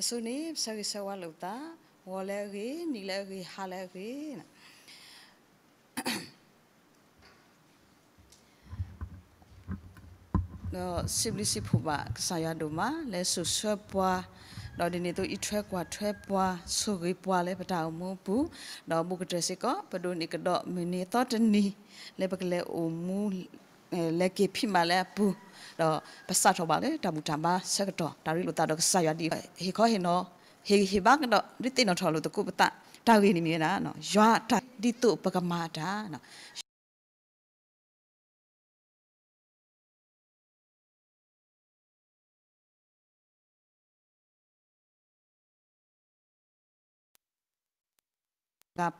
အဆိန့ၣ် ပဆၢဂ့ၤဆၢဝါလိာ်ပသး, ဂီၤလၢအဂ့ၤ, နံၤလၢအဂ့ၤ, ဟါလၢအဂ့ၤ. ဒီးစံးဘျုးစံးဖှိၣ်ဘၣ်ကစၢ်ယွၤဒိၣ်မး လၢစိာ်ဆှၢပှၤ, ဒီးဒ်န့ၣ်အသိးအံးထွဲကွၢ်ထွဲပှၤ, ဆိၣ်ဂ့ၤပှၤလၢပတၢ်အိၣ်မူအပူၤ, ဒီးဘူးကတၢၢ်စ့ၢ်ကီး ပဒိးန့ၢ်ကဒီးမုၢ်နံၤအသီတနံၤ လၢပကလဲၤအိၣ်မူ လဲၤက့ၤဖံးမၤလၢအပူၤ, ဒီးပစးထီၣ်ဘၣ်လၢတၢ်ဘူၣ်တၢ်ဘါဆၢကတီၢ် တၢ်ရ့လိာ်သးဒီးကစၢ်ယွၤဒ်အံၤ, ဟ့ၣ်ခီဟ့ၣ်နီၤ, ဟ့ၣ်ဂံၢ်ဟ့ၣ်ဘါကဒီး ဒုးသ့ၣ်နီၣ်ထီၣ်လိာ်သကိးပသး, တၢ်ဂ့ၢ်န့ၣ်မ့ၢ်ဝဲဒၣ် ယွၤအတၢ်ဒ်သိးပကမၤအတၢ်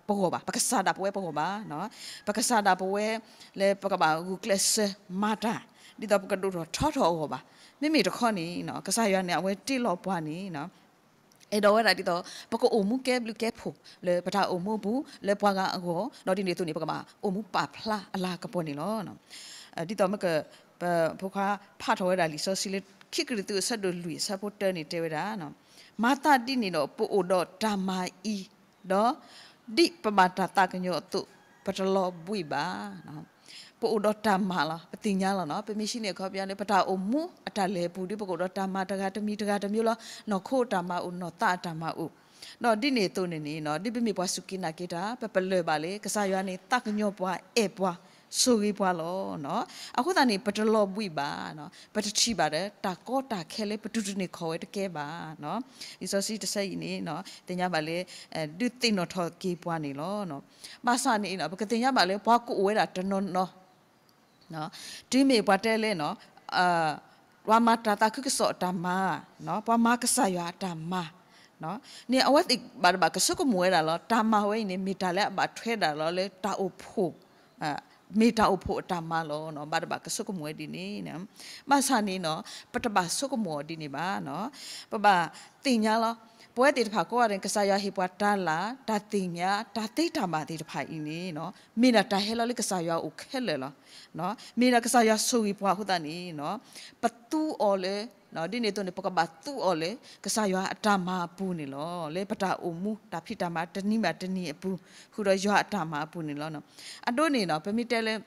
ပဂီၢ်ဘၣ်, ပကစၢ်ဒၣ်ပဝဲပဂီၢ်ဘၣ်, ပကစၢ်ဒၣ်ပဝဲလၢပကဘၣ်ဂုာ်ကျဲးစၢးမၤတၢ် ဒ်သိးပကဒိၣ်ထီၣ်ထီထီၣ်အဂီၢ်ဘၣ်. မ့မ့ၢ်တခီန့ၣ် ကစၢ်ယွၤန့ၣ် အဝဲတ့လီၤပှၤန့ၣ် အဲၣ်ဒိးဝဲဒၣ်ဒ်သိး ပကအိၣ်မူကဲဘျုးကဲဖှိၣ်လၢပတၢ်အိၣ်မူအပူၤ လၢပှၤဂၤအဂီၢ်, ဒီးဒ်န့ၣ်အသိးန့ၣ် ပကဘၣ်အိၣ်မူပာ်ဖျါအလၤကပီၤန့ၣ်လီၤ. ဒ်သိးမ့ၢ်က ပဖိခွါဖးထီၣ်ဝဲဒၣ်လံာ်စီဆှံလၢ ခံကရံၣ်သူးအဆၢဒိၣ်လွံၢ်အဆၢဖိတၢန့ၣ်တဲဝဲဒၣ်, မၤသးဒ်န့ၣ်ဒီး ပအိၣ်ဒီးတၢ်မၤအံၤ, ဒီးဒ်ပဘၣ်တၢ်သးကညီၤအသိး ပတလီၤဘှံးဘၣ်. ပအိၣ်ဒီးတၢ်မၤလီၤ, ပသ့ၣ်ညါလီၤနီၤ, ပမ့ၢ်ဟံးန့ၢ်အခီပညီန့ၣ် ပတၢ်အိၣ်မူအတၢ်လဲၤအပူၤဒီး ပကအိၣ်ဒီးတၢ်မၤတဂၤတမံၤတဂၤတမံၤလီၤ. နီၢ်ခိအတၢ်မၤအိၣ်, နီၢ်သးအတၢ်မၤအိၣ်, ဒီးဒ်န့ၣ်အသိးန့ၣ်န့ၣ် ဒ်ပမ့ၢ်ပှၤစူၢ်က့ၤနာ်က့ၤတၢ် ပပလၢၢ်ဘၣ်လၢ ကစၢ်ယွၤန့ၣ် သးကညီၤပှၤ အဲၣ်ပှၤ ဆိၣ်ဂ့ၤပှၤလီၤ. အဃိသတးန့ၣ် ပတလီၤဘှံးဘၣ်, ပတထံၣ်ဘၣ်ဒီး တၢ်ကီတၢ်ခဲလၢပတူၢ်တန့ၢ်ခီၣ်ဝဲတကဲဘၣ်. လံာ်စီဆှံတဆၢအံၤန့ၣ် သ့ၣ်ညါဘၣ်လၢ ဒုးသ့ၣ်နီၣ်ထီၣ်က့ၤပှၤန့ၣ်လီၤ. ဘၣ်ဆၣ်န့ၣ် ပကသ့ၣ်ညါဘၣ်လၢ ပှၤကအိၣ်ဝဲဒၣ်တနီၤနီၤ တုၤမ့ၢ်ပှၤတဲလၢ ပှၤမၤတၢ်သးခုကစီၣ်အတၢ်မၤ, ပှၤမၤကစၢ်ယွၤအတၢ်မၤန့ၣ် အဝဲသ့ၣ်ဘၣ်တဘၣ်ကဆိကမိၣ်ဝဲဒၣ်လီၤ. တၢ်မၤဝဲအံၤန့ၣ် မ့ၢ်တၢ်လၢအဘၣ်ထွဲဒၣ်လီၤလၢတၢ်အိၣ်ဖှိၣ်, မ့ၢ်တၢ်အိၣ်ဖှိၣ်အတၢ်မၤလီၤ. ဘၣ်တဘၣ်ကဆိကမိၣ်ဝဲဒ်န့ၣ်, ဘၣ်ဆၣ်န့ၣ် ပတဘၣ်ဆိကမိၣ်အီၤဒ်န့ၣ်ဘၣ်. ပဘၣ်သ့ၣ်ညါလီၤ. ပဝဲသ့ၣ်တဖၣ်ကိးဂၤဒဲး ကစၢ်ယွၤဟ့ၣ်ပှၤတၢ်လၢ်, တၢ်သ့ၣ်ညါ, တၢ်သ့တၢ်ဘၣ်သ့ၣ်တဖၣ်အံၤန့ၣ် မ့ၢ်ဒၣ်တၢ်ဟဲလီၤလၢကစၢ်ယွၤအအိၣ်ခဲလၢာ်လီၤ. မ့ၢ်ဒၣ်ကစၢ်ယွၤဆိၣ်ဂ့ၤပှၤအဃိသတးန့ၣ် ပသူအီၤလၢ ဒ်န့ၣ်အသိးန့ၣ် ပကဘၣ်သူအီၤလၢ ကစၢ်ယွၤအတၢ်မၤအပူၤန့ၣ်လီၤ. လၢပတၢ်အိၣ်မူတၢ်ဖံးတၢ်မၤတနံၤဘၣ်တနံၤအပူၤ ဃုာ်ဒီးယွၤအတၢ်မၤအပူၤန့ၣ်လီၤ. အဒိန့ၣ် ပမ့ၢ်တဲလၢ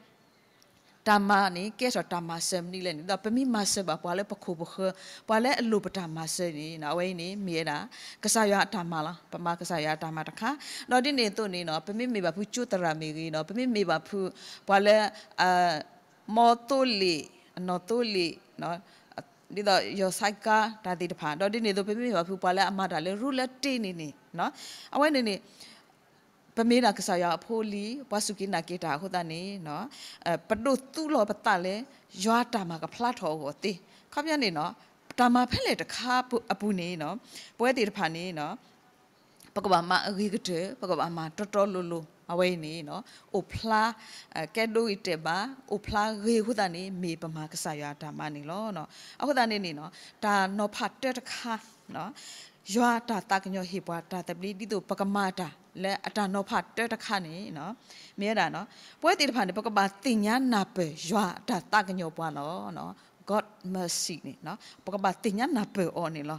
တၢ်မၤန့ၣ် ကဲထီၣ်တၢ်မၤစၢၤမနုၤလဲၣ်န့ၣ် ဒီးပမ့ၢ်မၤစၢၤဘၣ်ပှၤလၢပခိၣ်ပဃၢၤ ပှၤလၢအလိၣ်ပတၢ်မၤစၢၤန့ၣ် အဝဲအံၤန့ၣ် မ့ၢ်ဝဲဒၣ် ကစၢ်ယွၤအတၢ်မၤလီၤ. ပမၤကစၢ်ယွၤအတၢ်မၤတခါ, ဒီးဒ်န့ၣ်အသိးန့ၣ် ပမ့ၢ်မ့ၢ်ဘၣ်ဖုကၠိသရၣ်မ့ၢ်ဂ့ၤဒီး ပမ့ၢ်မ့ၢ်ဘၣ်ဖု ပှၤလၢ အ မီသိလ့ၣ်, အနီၢ်သိလ့ၣ်, ဒ်သိးယီၢ်ဆါကါတၢ်သ့ၣ်တဖၣ်, ဒီးဒ်န့ၣ်အသိး ပမ့ၢ်မ့ၢ်ဘၣ်ဖုပှၤလၢအမၤတၢ်လၢရူလၢတ့န့ၣ်န့ၣ်, အဝဲန့ၣ်န့ၣ် ပမ့ၢ်ဒၣ်ကစၢ်ယွၤအဖိအလံၤ ပှၤစူၢ်က့ၤနာ်က့ၤတၢ်အဃိသတးန့ၣ် ပဒိးသူလီၤပသးလၢ ယွၤအတၢ်မၤကဖျါထီၣ်အဂီၢ်သ့. ခီပညီန့ၣ် တၢ်မၤဖဲလဲၣ်တခါအပူၤန့ၣ် ပဝဲသ့ၣ်တဖၣ်န့ၣ် ပကဘၣ်မၤအဂ့ၤကတၢၢ်, ပကဘၣ်မၤတီတီလိၤလိၤ အဝဲအံၤန့ၣ် အိၣ်ဖျါ ကဲဒိဂ့ၤတဲာ်ဘၣ်, အိၣ်ဖျါဂ့ၤအဃိသတးန့ၣ် မ့ၢ်ပမၤကစၢ်ယွၤအတၢ်မၤန့ၣ်လီၤ. အဃိသတးန့ၣ်န့ၣ် တၢ်နီၤဖးတၢတခါ ယွၤအတၢ်သးကညီၤဟ့ၣ်ပှၤတၢ်သဘျ့ ဒ်သိးပကမၤတၢ်လၢအတၢ်နီၤဖးတၢတခါန့ၣ် မ့ၢ်ဝဲဒၣ် ပဝဲသ့ၣ်တဖၣ်န့ၣ် ပကဘၣ်သ့ၣ်ညါနၢ်ပၢၢ် ယွၤအတၢ်သးကညီၤပှၤလီၤ. God mercy န့ၣ် ပကဘၣ်သ့ၣ်ညါနၢ်ပၢၢ်အီၤန့ၣ်လီၤ.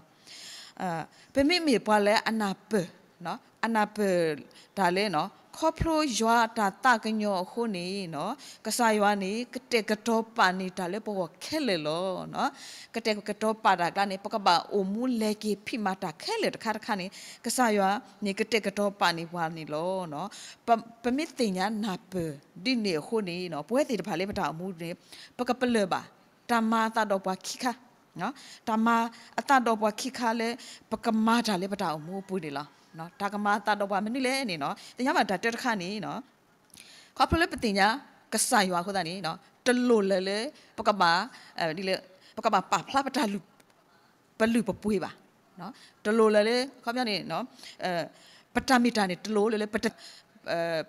ပမ့မ့ၢ်ပှၤလၢအနၢ်ပၢၢ် အနၢ်ပၢၢ်တၢ်လၢ ခီဖျိယွၤအတၢ်သးကညီၤအဃိန့ၣ် ကစၢ်ယွၤန့ၣ် ကတဲာ်ကတီၤပာ်န့ၢ်တၢ်လၢပဂီၢ်ခဲလၢာ်လီၤ. ကတဲာ်ကတီၤပာ်တၢ်အကျါန့ၣ် ပကဘၣ်အိၣ်မူလဲၤက့ၤဖံးမၤတၢ်ခဲလၢာ်တခါတခါန့ၣ် ကစၢ်ယွၤန့ၣ် ကတဲာ်ကတီၤပာ်န့ၢ်ပှၤန့ၣ်လီၤ. ပမ့ၢ်သ့ၣ်ညါနၢ်ပၢၢ်ဒ်န့ၣ်အဃိန့ၣ် ပဝဲသ့ၣ်တဖၣ်လၢပတၢ်အိၣ်မူန့ၣ် ပကပလၢၢ်ဘၣ် တၢ်မၤအသးဒီးပှၤခံခါ တၢ်မၤအသးဒီးပှၤခံခါလၢ ပကမၤတၢ်လၢပတၢ်အိၣ်မူအပူၤန့ၣ်လီၤ. တၢ်ကမၤအသးဒီးပှၤမနုၤလဲၣ်န့ၣ် သ့ၣ်ညါဘၣ်တၢ်တၢတခါန့ၣ် ခီဖျိလၢပသ့ၣ်ညါကစၢ်ယွၤအဃိသတးန့ၣ် တလိၣ်လၢၤလၢ ပကဘၣ် ဒ်လဲၣ် ပကဘၣ်ပာ်ဖျါပတၢ် ပလုၢ်ပပှ့ၤဘၣ်. တလိၣ်လၢၤလၢ ခီပညီန့ၣ် ပတၢ်မ့ၢ်တၢ်န့ၣ် တလိၣ်လၢၤလၢ ပတ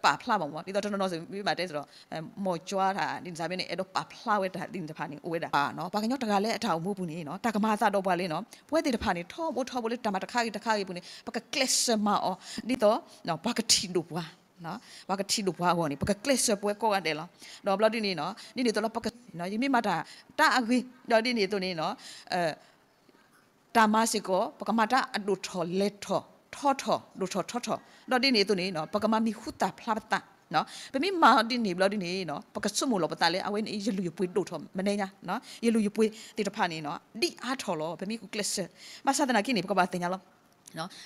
ပာ်ဖျါဘၣ်မ့ၢ် ဒ်သိးတနီၤနီၤစ့ၢ် မ့ၢ်ဘၣ်တဲစ့ၢ်ဒီး မီၢ်ကွၢ်တၢ်ဒ်န့ၣ်တဖၣ်မ့ၢ်န့ၣ် အဲၣ်ဒိးပာ်ဖျါဝဲတၢ်ဒ်န့ၣ်တဖၣ်န့ၣ် အိၣ်ဝဲဒၣ် ပှၤကညီတဂၤလၢအတၢ်အိၣ်မူအပူၤန့ၣ် တၢ်ကမၤအသးဒီးပှၤလၢ ပဝဲသ့ၣ်တဖၣ်န့ၣ် ထီဘိထီဘိလၢတၢ်မၤတခါဂ့ၤတခါဂ့ၤအပူၤန့ၣ် ပကကျဲးစၢးမၤအီၤ ဒ်သိး ပှၤကထံၣ်ဒိၣ်ပှၤ ပှၤကထံၣ်ဒိၣ်ပှၤအဂီၢ်န့ၣ် ပကကျဲးစၢးပဝဲကိးဂၤဒဲးလီၤ. ဒီးဘျီဒ်န့ၣ် ဒ်န့ၣ်အသိးလၢပက ယမ့ၢ်မၤတၢ်တၢ်အဂ့ၤ ဒီးဒ်န့ၣ်အသိးန့ၣ် တၢ်မၤစ့ၢ်ကီး ပကမၤတၢ်အဒိၣ်ထီၣ်လဲၤထီၣ်ထီထီၣ် ဒိၣ်ထီၣ်ထီထီၣ်, ဒီးဒ်န့ၣ်အသိးန့ၣ် ပကမၤမံၤဟူသၣ်ဖျါပသး, ပမ့ၢ်မၤဒ်န့ၣ်ဘျီဒ်န့ၣ် ပကဆိကမိၣ်လီၤပသးလၢ အဝဲန့ၣ် ယလုၢ်ယပှ့ၤဒိၣ်ထီၣ်မဲာ်ညါ, ယလုၢ်ယပှ့ၤသ့ၣ်တဖၣ်န့ၣ် ဒ်အါထီၣ်လီၤ. ပမ့ၢ်ဂုာ်ကျဲးစၢး, ဘၣ်ဆၣ်သနာ်က့န့ၣ် ပကဘၣ်သ့ၣ်ညါလီၤ.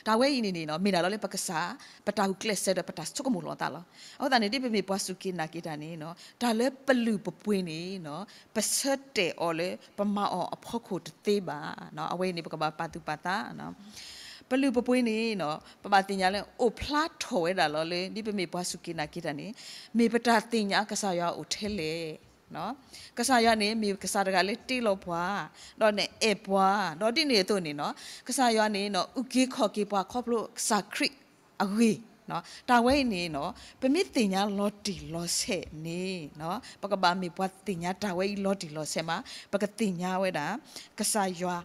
တၢ်ဝဲအံၤန့ၣ်န့ၣ် မ့ၢ်ဒၣ်လီၤလၢပကစၢ် ပတၢ်ဂုာ်ကျဲးစၢးဒီးပတၢ်ဆိကမိၣ်လီၤသးလီၤ. အဃိသတးန့ၣ် ဒ်ပမ့ၢ်ပှၤစူၢ်က့ၤနာ်က့ၤတၢ်န့ၣ် တၢ်လၢပလုၢ်ပပှ့ၤန့ၣ် ပဆၢတဲာ်အီၤလၢ ပမၤအီၤအဖီခိၣ်တသ့ဘၣ်. အဝဲအံၤန့ၣ် ပကဘၣ်ပာ်သူၣ်ပာ်သး ပလုၢ်ပပှ့ၤန့ၣ် ပဘၣ်သ့ၣ်ညါလၢ အိၣ်ဖျါထီၣ်ဝဲဒၣ်လီၤလၢ ဒ်ပမ့ၢ်ပှၤစူၢ်က့ၤနာ်က့ၤတၢ်န့ၣ် မ့ၢ်ပတၢ်သ့ၣ်ညါကစၢ်ယွၤအိၣ်ထဲလဲၣ်, ကစၢ်ယွၤန့ၣ် မ့ၢ်ကစၢ်တဂၤလၢတ့လီၤပှၤ, ဒီးနအဲၣ်ပှၤ, ဒီးဒ်န့ၣ်အသိးန့ၣ် ကစၢ်ယွၤန့ၣ် အုၣ်က့ၤခီၣ်က့ၤပှၤခီဖျိကစၢ်ခရံာ်အဂ့ၢ်, တၢ်ဝဲအံၤန့ၣ် ပမ့ၢ်သ့ၣ်ညါလီၤတံၢ်လီၤဆဲးန့ၣ် ပကဘၣ်မ့ၢ်ပှၤသ့ၣ်ညါတၢ်ဝဲအံၤလီၤတံၢ်လီၤဆဲးမး, ပကသ့ၣ်ညါဝဲဒၣ် ကစၢ်ယွၤ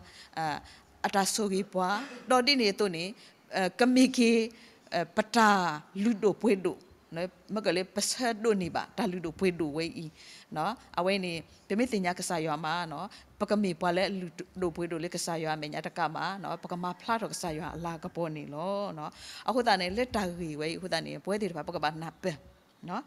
အတၢ်ဆိၣ်ဂ့ၤပှၤ, ဒီးဒ်န့ၣ်အသိးန့ၣ် ကမ့ၢ်က့ၤ ပတၢ်လုၢ်ဒိၣ်ပှ့ၤဒိၣ်, မ့ၢ်ကလၢပဆၢဒိးန့ၢ်ဘၣ် တၢ်လုၢ်ဒိၣ်ပှ့ၤဒိၣ်ဝဲအံၤ, အဝဲန့ၣ် ပမ့ၢ်သ့ၣ်ညါကစၢ်ယွၤမး ပကမ့ၢ်ပှၤလၢအလုၢ်ဒိၣ်ပှ့ၤဒိၣ်လၢကစၢ်ယွၤအမဲာ်ညါတကးဘၣ်, ပကမၤဖျါထီၣ်ကစၢ်ယွၤအလၤကပီၤန့ၣ်လီၤ. အဃိသတးန့ၣ် လၢတၢ်ဂ့ၢ်ဝဲအံၤအဃိသတးန့ၣ် ပဝဲသ့ၣ်တဖၣ် ပကဘၣ်နၢ်ပၢၢ်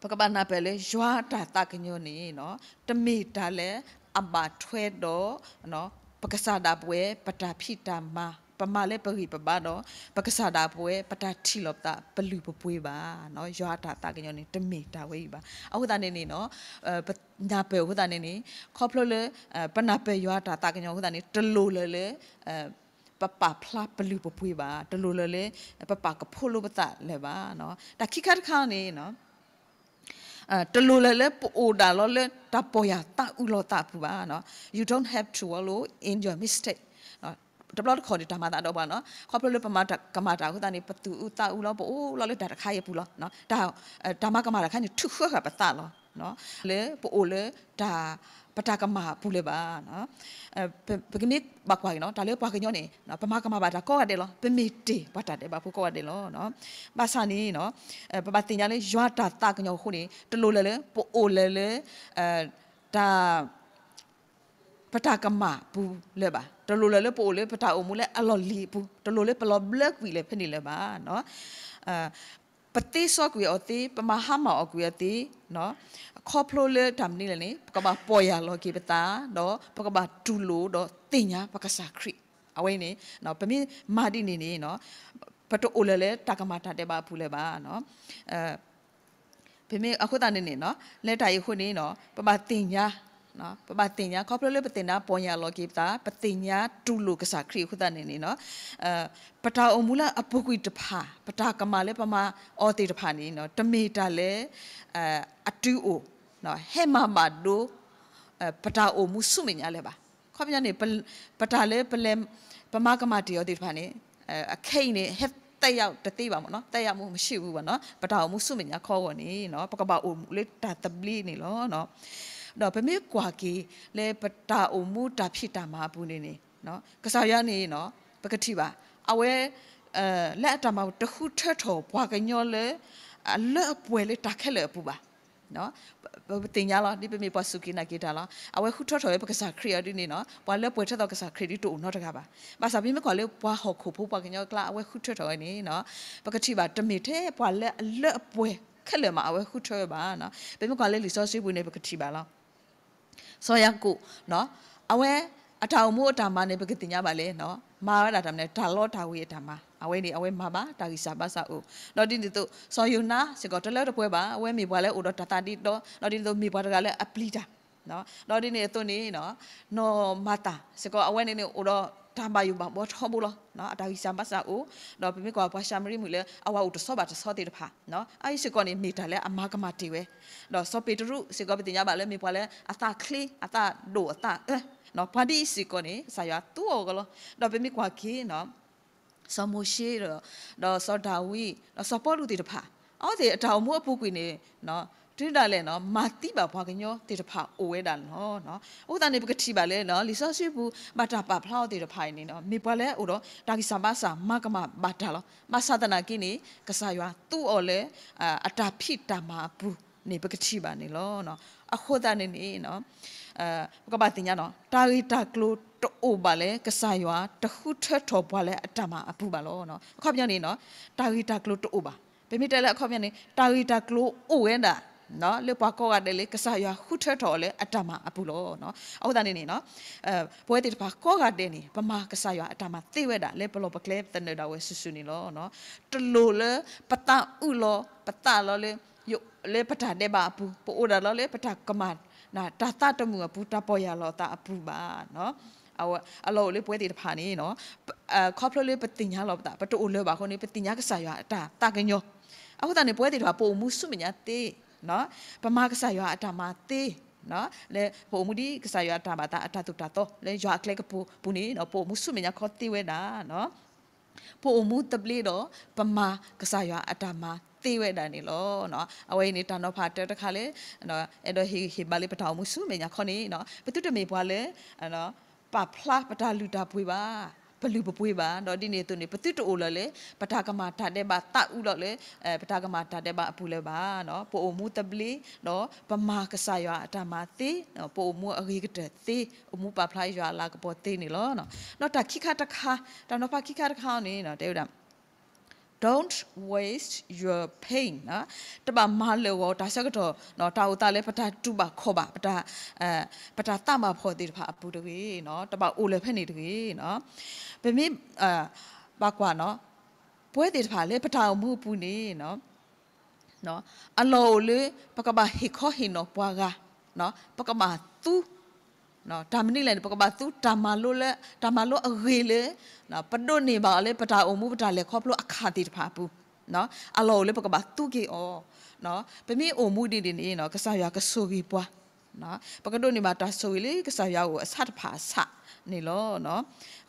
ပကဘၣ်နၢ်ပၢၢ်လၢယွၤအတၢ်သးကညီၤန့ၣ် တမ့ၢ်တၢ်လၢအဘၣ်ထွဲဒီး ပကစၢ်ဒၣ်ပဝဲ ပတၢ်ဖံးတၢ်မၤ ပမၤလၢပဂံၢ်ပဘါဒီး ပကစၢ်ဒၣ်ပဝဲ ပတၢ်ထံၣ်လိာ်ပသး ပလုၢ်ပပှ့ၤဘၣ်. ယွၤအတၢ်သးကညီၤန့ၣ် တမ့ၢ်တၢ်ဝဲအံၤဘၣ်. အဃိသတးန့ၣ်န့ၣ် ပနၢ်ပၢၢ်အဃိသတးန့ၣ်န့ၣ် ခီဖျိလၢ ပနၢ်ပၢၢ်ယွၤအတၢ်သးကညီၤအဃိသတးန့ၣ် တလိၣ်လၢၤလၢ ပပာ်ဖျါပလုၢ်ပပှ့ၤဘၣ်, တလိၣ်လၢၤလၢ ပပာ်ကဖိးလိပသးလၢၤဘၣ်. တၢ်ခံခါတခါန့ၣ် တလိၣ်လၢၤလၢပအိၣ်ဒၣ်လီၤလၢတၢ်ပီၢ်ယၢ်သးအုးလီၤသးအပူၤဘၣ်. You don't have to wallow in your mistake. တဘျီတခီၣ်န့ၣ် တၢ်မၤသးဒီးပှၤန့ၣ် ခီဖျိလၢပမၤကမၣ်တၢ်အဃိသတးန့ၣ် ပသူၣ်အုးသးအုးလီၤ ပအိၣ်လီၤလၢတၢ်တခါအံၤအပူၤလီၤ. တၢ်မၤကမၣ်တၢ်တခါန့ၣ် ထုးဃၢဃာ်ပသးလီၤ. လၢပအိၣ်လၢ ပတၢ်ကမၣ်အပူၤလၢၤဘၣ်. ပကမ့ၢ်ဘၣ်ကွၢ်က့ၤန့ၣ် တၢ်လၢပှၤကညီန့ၣ် ပမၤကမၣ်ဘၣ်တၢ်ကိးဂၤဒဲးလီၤ. ပမ့ၢ်တ့ၢ်ပှၤတၢ်ဒဲးဘးဖိကိးဂၤဒဲးလီၤ. ဘၣ်ဆၣ်န့ၣ် ပဘၣ်သ့ၣ်ညါလၢယွၤတၢ်သးကညီၤအဃိန့ၣ် တလိၣ်လၢၤလၢ ပအိၣ်လၢၤလၢ တၢ် ပတၢ်ကမၣ်အပူၤလၢၤဘၣ်. တလိၣ်လၢၤလၢပအိၣ်လၢပတၢ်အိၣ်မူလၢအလီၢ်လံၤအပူၤ, တလိၣ်လၢပလီၤဘျၢကွံာ်လၢၤဖဲန့ၣ်လၢၤဘၣ်. ပသ့စီကွံာ်အီၤသ့, ပမၤဟါမၢ်အီၤကွံာ်အီၤသ့, ခီဖျိလၢတၢ်မနုၤလဲၣ်န့ၣ် ပကဘၣ်ပီၢ်ယၢ်လီၤက့ၤပသး, ဒီးပကဘၣ်တူၢ်လိာ်ဒီးသ့ၣ်ညါပကစၢ်ခရံာ်. အဝဲန့ၣ် ပမ့ၢ်မၤဒ်န့ၣ်န့ၣ် ပတအိၣ်လၢၤလၢတၢ်ကမၣ်တၢ်ဒဲးဘးအပူၤလၢၤဘၣ်. ပမ့ၢ်အဃိသတးန့ၣ်န့ၣ် လၢတၢ်အံၤအဃိန့ၣ် ပဘၣ်သ့ၣ်ညါ, ပဘၣ်သ့ၣ်ညါ ခီဖျိလၢပသ့ၣ်ညါပီၢ်ယၢ်လီၤက့ၤပသး, ပသ့ၣ်ညါတူၢ်လိာ်ကစၢ်ခရံာ်အဃိသတးန့ၣ်န့ၣ် ပတၢ်အိၣ်မူလၢအပူၤကွံာ်တဖၣ် ပတၢ်ကမၣ်လၢပမၤအီၤသ့ၣ်တဖၣ်န့ၣ် တမ့ၢ်တၢ်လၢ အတုအိၣ် ဟဲမၤဘၣ်ဒိ ပတၢ်အိၣ်မူဆူမဲာ်ညါလၢၤဘၣ်. ခီပညီန့ၣ် ပတၢ်လၢပလဲၤ ပမၤကမၣ်တ့ၢ်အီၤသ့ၣ်တဖၣ်န့ၣ် အခဲအံၤန့ၣ် ဟဲသယၢ်တသ့ဘၣ်မ့ၢ်နီၤ, သယၢ်မူမရှိဘူးဘၣ်နီၤ. ပတၢ်အိၣ်မူဆူမဲာ်ညါခီဂီၢ်န့ၣ် ပကဘၣ်အိၣ်မူလၢတၢ်သဘျ့န့ၣ်လီၤ. ဒီးပမ့ၢ်ကွၢ်က့ၤလၢပတၢ်အိၣ်မူတၢ်ဖံးတၢ်မၤအပူၤန့ၣ်န့ၣ် ကစၢ်ယွၤန့ၣ် ပကထံၣ်ဘၣ် အဝဲ လၢအတၢ်မၤတဃုထၢထီၣ်ပှၤကညီလၢ အလၢအပှဲၤလၢတၢ်ခဲလၢာ်အပူၤဘၣ်. ပသ့ၣ်ညါလီၤ ဒ်ပမ့ၢ်ပှၤစူၢ်က့ၤနာ်က့ၤတၢ်လီၤ. အဝဲဃုထၢထီၣ်ဝဲပကစၢ်ခရံာ်အီၤဒ်န့ၣ်နီၤ, ပှၤလၢပှဲၤထီၣ်သီကစၢ်ခရံာ်ဒ်တအိၣ်နီတဂၤဘၣ်. ဘၣ်ဆၣ်ပမ့ၢ်ကွၢ်လၢပှၤဟီၣ်ခိၣ်ဖိပှၤကညီအကျါ အဝဲဃုထၢထီၣ်ဝဲန့ၣ် ပကထံၣ်ဘၣ်တမ့ၢ်ထဲပှၤလၢအလၢအပှဲၤခဲလၢာ်မး အဝဲဃုထၢဝဲဘၣ်. ပမ့ၢ်ကွၢ်လၢလံာ်စီဆှံပူၤန့ၣ် ပကထံၣ်ဘၣ်လီၤ. စီၤယၤကိာ် အဝဲအတၢ်အိၣ်မူအတၢ်မၤန့ၣ် ပကသ့ၣ်ညါဘၣ်လၢ မၤဝဲဒၣ်တၢ်မနုၤ တၢ်လီတၢ်ဝ့ၤအတၢ်မၤ, အဝဲန့ၣ် အဝဲမၤဘၣ် တၢ်ဂံၢ်စၢ်ဘါစၢ်အိၣ်, ဒီးဒ်န့ၣ်အသိး စီၤယိၤနါစ့ၢ်ကီး တလၢတပှဲၤဘၣ် အဝဲမ့ၢ်ပှၤလၢအိၣ်ဒီးတၢ်သးဒ့ဒီ, ဒီးဒ်န့ၣ်အသိးမ့ၢ်ပှၤတဂၤလၢအပျံၤတၢ် ဒီးဒ်န့ၣ်အသိးန့ၣ် နီၢ်မၤသၤစ့ၢ်ကီး အဝဲန့ၣ်န့ၣ် အိၣ်ဒီးတၢ်ဘၣ်ယိၣ်ဘၣ်ဘှီထီဘိလီၤ. အတၢ်ဂံၢ်စၢ်ဘါစၢ်အိၣ်, ဒီးပမ့ၢ်ကွၢ်ပှၤၡၤမရံမုၣ်လၢ အဝၤအိၣ်တဆီဘၣ်တဆီသ့ၣ်တဖၣ်, အအံၤစ့ၢ်ကီးန့ၣ် မ့ၢ်တၢ်လၢအမၤကမၣ်တ့ၢ်ဝဲ, ဒီးစီၤပ့းတရူးစ့ၢ်ကီး ပသ့ၣ်ညါဘၣ်လၢမ့ၢ်ပှၤလၢအသးချ့ အသးဒိၣ်အသးအၢ, ပှၤဒ်အံၤစ့ၢ်ကီးန့ၣ် ကစၢ်ယွၤသူအီၤကလီၤ. ဒီးပမ့ၢ်ကွၢ်က့ၤ စီၤမိၤၡ့ဒီး ဒီးစီၤဒၤဝံး ဒီးစီၤပီလူးသ့ၣ်တဖၣ် အဝဲသ့ၣ်အတၢ်အိၣ်မူအပူၤကွံာ်န့ၣ် တုၤဒၣ်လဲာ် မၤသံဘၣ်ပှၤကညီသ့ၣ်တဖၣ်အိၣ်ဝဲဒၣ်န့ၣ်လီၤ. အဃိသတးန့ၣ် ပကထံၣ်ဘၣ်လၢ လံာ်စီဆှံပူၤ ဘၣ်တၢ်ပာ်ဖျါအီၤသ့ၣ်တဖၣ်အံၤန့ၣ် မ့ၢ်ပှၤလၢအိၣ်ဒီးတၢ်ဂံၢ်စၢ်ဘါစၢ် မၤကမၣ်ဘၣ်တၢ်လီၤ. ဘၣ်ဆၣ်သနာ်က့န့ၣ် ကစၢ်ယွၤသူအီၤလၢ အတၢ်ဖံးတၢ်မၤအပူၤန့ၣ် ပကထံၣ်ဘၣ်န့ၣ်လီၤ. အဃိသတးန့ၣ်န့ၣ် ပကဘၣ်သ့ၣ်ညါ တၢ်ဂ့ၢ်တၢ်ကျိၤ တအိၣ်ဘၣ်လၢကစၢ်ယွၤတဃုထၢထီၣ်ပှၤလၢအတၢ်မၤအပူၤဘၣ်လီၤ. အခီပညီန့ၣ် တၢ်ဂ့ၢ်တၢ်ကျိၤတအိၣ်ဘၣ်. ပမ့ၢ်တဲလၢအခီပညီန့ၣ် တၢ်ဂ့ၢ်တၢ်ကျိၤအိၣ်ဝဲဒၣ် လၢပှၤကိးဂၤဒဲးလၢကစၢ်ယွၤဃုထၢထီၣ်အီၤလၢအတၢ်မၤအပူၤလီၤ. အဃိသတးန့ၣ်န့ၣ် ပဝဲသ့ၣ်တဖၣ်ကိးဂၤဒဲးန့ၣ် ပမၤကစၢ်ယွၤအတၢ်မၤသ့ဝဲဒၣ် လၢပလီၢ်ပကျဲပသနၢၣ်ဒၣ်ဝဲစုာ်စုာ်န့ၣ်လီၤ. တလိၣ်လၢပသးအုးလီၤ ပသးလီၤလၢ လၢပတၢ်ဒဲးဘးအပူၤ, ပအိၣ်ဒၣ်လီၤလၢပတၢ်ကမၣ် တၢ်သးတမုာ်အပူၤ တၢ်ပီၢ်ယၢ်လီၤသးအပူၤဘၣ်. အလီၢ်အိၣ်လၢပဝဲသ့ၣ်တဖၣ်န့ၣ် ခီဖျိလၢပသ့ၣ်ညါလီၤပသး ပတအိၣ်လၢၤဘၣ်အဃိန့ၣ် ပသ့ၣ်ညါကစၢ်ယွၤအတၢ်သးကညီၤ. အဃိသတးန့ၣ် ပဝဲသ့ၣ်တဖၣ် ပအိၣ်မူဆူမဲာ်ညါသ့, ပမၤကစၢ်ယွၤအတၢ်မၤသ့, လၢပအိၣ်မူဒ်ကစၢ်ယွၤအတၢ်ဘၣ်သးအတၢ်သိၣ်တၢ်သီ လၢယွၤအကျဲကပူၤပူၤန့ၣ် ပအိၣ်မူဆူမဲာ်ညါခီသ့ဝဲဒၣ် ပအိၣ်မူသဘျ့ဒီး ပမၤကစၢ်ယွၤအတၢ်မၤသ့ဝဲဒၣ်န့ၣ်လီၤ. အဝဲအံၤန့ၣ် တၢ်နီၤဖးတၢတခါလၢ အဲၣ်ဒိးဟ့ၣ်ဂံၢ်ဟ့ၣ်ဘါလၢပတၢ်အိၣ်မူဆူမဲာ်ညါခီန့ၣ် ပသုတမ့ၢ်ပှၤလၢ ပာ်ဖျါပတၢ်လုၢ်တၢ်ပှ့ၤဘၣ်, ပလုၢ်ပပှ့ၤဘၣ်, ဒီးဒ်န့ၣ်အသိးန့ၣ် ပသုတအိၣ်လၢၤလၢ ပတၢ်ကမၣ်တၢ်ဒဲးဘးသးအုးလီၤလၢ ပတၢ်ကမၣ်တၢ်ဒဲးဘးအပူၤလၢၤဘၣ်. ပအိၣ်မူသဘျ့ ဒီးပမၤကစၢ်ယွၤအတၢ်မၤသ့, ပအိၣ်မူအဂ့ၤကတၢၢ်သ့, အိၣ်မူပာ်ဖျါယွၤအလၤကပီၤသ့န့ၣ်လီၤ. ဒီးတၢ်ခံခါတခါ, တၢ်နီၤဖးခံခါတခါန့ၣ် တဲဝဲဒၣ် Don't waste your pain. တဘၣ်မၤလၢာ်ဂီၤတၢ်ဆၢကတီၢ် တၢ်အိၣ်သးလၢပတၢ်တူၢ်ဘၣ်ခီၣ်ဘၣ် ပတၢ်သးဘၣ်ဖှီၣ်သ့ၣ်တဖၣ်အပူၤတဂ့ၤ, တဘၣ်အိၣ်လၢၤဖဲန့ၣ်တဂ့ၤ. ပမ့ၢ်ဘၣ်ကွၢ် ပဝဲသ့ၣ်တဖၣ်လၢပတၢ်အိၣ်မူအပူၤန့ၣ် အလီၢ်အိၣ်လၢ ပကဘၣ်ဟ့ၣ်ခီဟ့ၣ်နီၤပှၤဂၤ, ပကဘၣ်သူ တၢ်မနုၤလဲၣ်န့ၣ် ပကဘၣ်သူတၢ်မၤလိလၢ တၢ်မၤလိအဂ့ၤလၢ ပဒိးန့ၢ်ဘၣ်အီၤလၢပတၢ်အိၣ်မူပတၢ်လဲၤခီဖျိအခါသ့ၣ်တဖၣ်အပူၤ, အလီၢ်အိၣ်လၢပကဘၣ်သူက့ၤအီၤ, ပမ့ၢ်အိၣ်မူဒ်န့ၣ်န့ၣ် ကစၢ်ယွၤကဆိၣ်ဂ့ၤပှၤ, ပကဒိးန့ၢ်ဘၣ်တၢ်ဆိၣ်ဂ့ၤလၢကစၢ်ယွၤအအိၣ်အဆၣ်တဖၣ်အဆၣ်န့ၣ်လီၤ.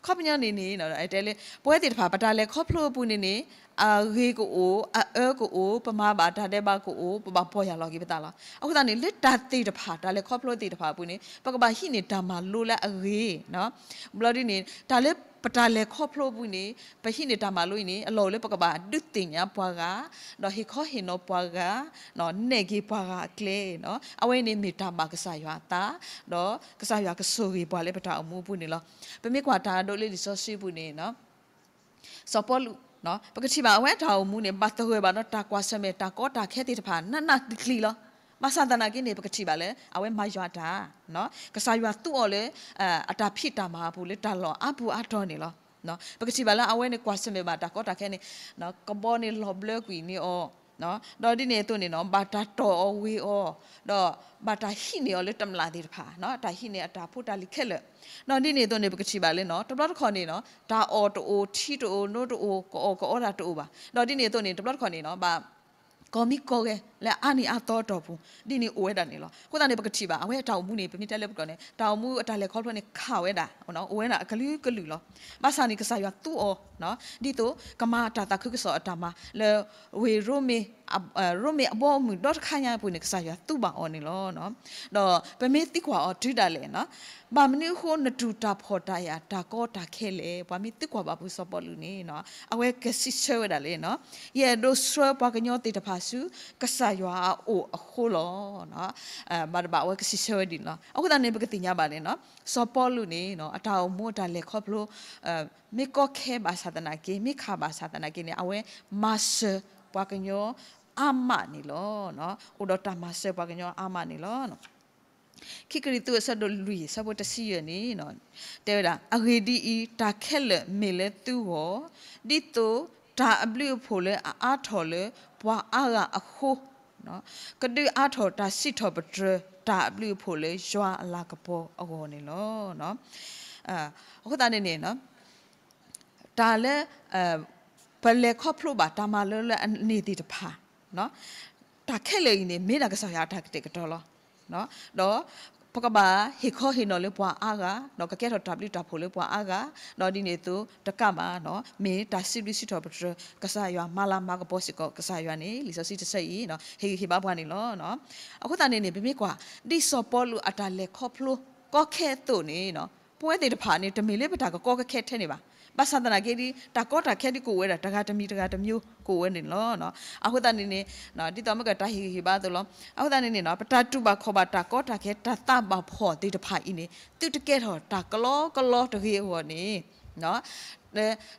ခီပညီန့ၣ်န့ၣ် တဲလၢ ပဝဲသ့ၣ်တဖၣ် ပတၢ်လဲၤခီဖျိအပူၤန့ၣ်န့ၣ် အဂ့ၤကအိၣ် အအၢကအိၣ် ပမၤဘၣ်တၢ်ဒဲးဘးကအိၣ် ပဘၣ်ပီၢ်ယၢ်လီၤက့ၤပသးလီၤ. အဃိသတးန့ၣ် လၢတၢ်သ့ၣ်တဖၣ် တၢ်လဲၤခီဖျိသ့ၣ်တဖၣ်အပူၤန့ၣ် ပကဘၣ်ဟံးန့ၢ်တၢ်မၤလိလၢအဂ့ၤ, ဘျီဒ်န့ၣ် တၢ်လၢပတၢ်လဲၤခီဖျိအပူၤန့ၣ် ပဟံးန့ၢ်တၢ်မၤလိအံၤန့ၣ် အလီၢ်အိၣ်လၢပကဘၣ်ဒုးသ့ၣ်ညါပှၤဂၤ, ဒီးဟ့ၣ်ခီဟ့ၣ်နီၤပှၤဂၤ, နဲၣ်က့ၤပှၤဂၤအကျဲ, အဝဲန့ၣ်မ့ၢ်တၢ်ဘၣ်ကစၢ်ယွၤအသး, ဒီးကစၢ်ယွၤကဆိၣ်ဂ့ၤပှၤလၢပတၢ်အိၣ်မူအပူၤန့ၣ်လီၤ. ပမ့ၢ်ကွၢ်တၢ်အဒိလၢလံာ်စီဆှံပူၤန့ၣ် စီၤပီလူး ပကထံၣ်ဘၣ်အဝဲအတၢ်အိၣ်မူန့ၣ် ဘၣ်သဂၢၢ်ဘၣ်ဒီးတၢ်ကွၢ်ဆၢၣ်မဲာ်တၢ်ကီတၢ်ခဲသ့ၣ်တဖၣ် နးနးကျံၤကျံၤလီၤ. ဘၣ်ဆၣ်သနာ်က့န့ၣ် ပကထံၣ်ဘၣ်လၢ အဝဲမၤယွၤတၢ်, ကစၢ်ယွၤသူအီၤလၢ အတၢ်ဖံးတၢ်မၤအပူၤလၢတၢ်လီၢ်အါပူၤအါတီၤန့ၣ်လီၤ. ပကထံၣ်ဘၣ်လၢအဝဲန့ၣ်ကွၢ်ဆၢၣ်မဲာ်ဘၣ်တၢ်ကီတၢ်ခဲန့ၣ် ကဘီန့ၣ်လီၤဘျၢကွံာ်န့ၢ်အီၤ, ဒီးဒ်န့ၣ်အသိးန့ၣ် ဘၣ်တၢ်တီၢ်အီၤဝ့ၤအီၤ, ဒီးဘၣ်တၢ်ဟံးန့ၢ်အီၤလၢတမျၢ်သ့ၣ်တဖၣ်, တၢ်ဟံးန့ၢ်အတၢ်ဖိတၢ်လံၤခဲလၢာ်, ဒီးဒ်န့ၣ်အသိးန့ၣ် ပကထံၣ်ဘၣ်လၢ တဘျီတခီၣ်န့ၣ် တၢ်အီၣ်တအိၣ် ထံတအိၣ် နိတအိၣ် ကအီၣ်ကအီတၢ်တအိၣ်ဘၣ်, ဒီးဒ်န့ၣ်အသိးန့ၣ် တဘျီတခီၣ်န့ၣ် ဘၣ် ကီၢ်မံကီၢ်ဂဲၤလၢအါနံၤအါသီအတီၢ်ပူၤ ဒ်န့ၣ်အိၣ်ဝဲဒၣ်န့ၣ်လီၤ. အဃိသတးန့ၣ် ပကထံၣ်ဘၣ် အဝဲအတၢ်အိၣ်မူန့ၣ် ပမ့ၢ်တဲလၢပကျိာ်န့ၣ် တၢ်အိၣ်မူအတၢ်လဲၤခီဖျိန့ၣ် ခးဝဲဒၣ် အိၣ်ဝဲဒၣ်အကလုာ်ကလုာ်လီၤ. ဘၣ်ဆၣ်န့ၣ် ကစၢ်ယွၤသူအီၤ ဒ်သိးကမၤတၢ်သးခုကစီၣ်အတၢ်မၤ လၢဝ့ၢ်ရိမ့ၤ ရိမ့ၤအဘီအမုၢ်ဒီတခါညါအပူၤန့ၣ် ကစၢ်ယွၤသူဘၣ်အီၤန့ၣ်လီၤ. ဒီးပမ့ၢ်သံကွၢ်အီၤတုၤဒၣ်လဲာ် ဘၣ်မနုၤအဃိ နတူၢ်တၢ်ဖှီၣ်တၢ်ယာ်တၢ်ကီတၢ်ခဲလဲၣ်. ပှၤမ့ၢ်သံကွၢ်ဘၣ်ဖုစီၤပီလူးန့ၣ် အဝဲကစံးဆၢဝဲဒၣ်လၢ ယအဲၣ်ဒိးဆှၢပှၤကညီသ့ၣ်တဖၣ်ဆူ ကစၢ်ယွၤအအိၣ်အဃိလီၤ. ဘၣ်တဘၣ်အဝဲကစံးဆၢဝဲဒ်န့ၣ်လီၤ. အဃိသတးန့ၣ် ပကသ့ၣ်ညါဘၣ်န့ၣ် စီၤပီလူးန့ၣ် အတၢ်အိၣ်မူအတၢ်လဲၤခီဖျိ မ့ၢ်ကီခဲဘၣ်ဆၣ်သနာ်က့ မ့ၢ်ခးဘၣ်ဆၣ်သနာ်က့န့ၣ် အဝဲမၤစၢၤပှၤကညီအါမးန့ၣ်လီၤ. အိၣ်ဒီးတၢ်မၤစၢၤပှၤကညီအါမးန့ၣ်လီၤ. ခံကရံၣ်သူးအဆၢဒိၣ်လွံၢ် အဆၢဖိတဆံယဲၢ်န့ၣ် တဲဝဲဒၣ် အဂ့ၢ်ဒ်အံၤ, တၢ်ခဲလၢာ်မ့ၢ်လၢသုဂီၢ်, ဒ်သိးတၢ်အဘျုးအဖှိၣ်လၢအအါထီၣ်လၢပှၤအါဂၤအဃိ ကဒုးအါထီၣ်တၢ်စံးထီၣ်ပတြၢၤတၢ်အဘျုးအဖှိၣ်လၢယွၤအလၤကပီၤအဂီၢ်န့ၣ်လီၤ. အဃိသတးန့ၣ်န့ၣ် တၢ်လၢ ပလဲၤခီဖျိဘၣ်တၢ်မၤလိလၢအန့ၣ်သ့ၣ်တဖၣ် တၢ်ခဲလၢာ်အံၤန့ၣ် မ့ၢ်ဒၣ်ကစၢ်ယွၤအတၢ်ကတဲာ်ကတီၤလီၤ. ဒီးပကဘၣ်ဟ့ၣ်ခီဟ့ၣ်နီၤလၢပှၤအါဂၤ ဒီးကကဲထီၣ်တၢ်ဘျုးတၢ်ဖှိၣ်လၢပှၤအါဂၤ, ဒီးဒ်န့ၣ်အသိးတကးဘၣ် မ့ၢ်တၢ်စံးဘျုးစံးထီၣ်ပတြၢၤ ကစၢ်ယွၤမၤလၤမၤကပီၤစ့ၢ်ကီး ကစၢ်ယွၤန့ၣ် လံာ်စီဆှံတဆၢအံၤ ဟ့ၣ်ဂံၢ်ဟ့ၣ်ဘါပှၤန့ၣ်လီၤ. အဃိသတးန့ၣ်န့ၣ် ပမ့ၢ်ကွၢ် ဒ်စီၤပီလူးအတၢ်လဲၤခီဖျိကီခဲအသိးန့ၣ် ပဝဲသ့ၣ်တဖၣ်န့ၣ် တမ့ၢ်လၢပတၢ်ကကီကခဲထဲန့ၣ်ဘၣ်. ဘၣ်ဆၣ်သနာ်က့ဒီး တၢ်ကီတၢ်ခဲဒ်ကအိၣ်ဝဲဒၣ် တဂၤတမံၤတဂၤတမျိုးကအိၣ်ဝဲန့ၣ်လီၤ. အဃိသတးန့ၣ်န့ၣ် ဒ်သိးမ့ၢ်ကတၢ်ဟ့ၣ်ဂံၢ်ဟ့ၣ်ဘါအသိးလီၤ. အဃိသတးန့ၣ်န့ၣ် ပတၢ်တူၢ်ဘၣ်ခီၣ်ဘၣ်တၢ်ကီတၢ်ခဲတၢ်သးဘၣ်ဖှီၣ်သ့ၣ်တဖၣ်အံၤန့ၣ် သုတကဲထီၣ်တၢ်ကလီကလီတဂ့ၤအဂီၢ်န့ၣ်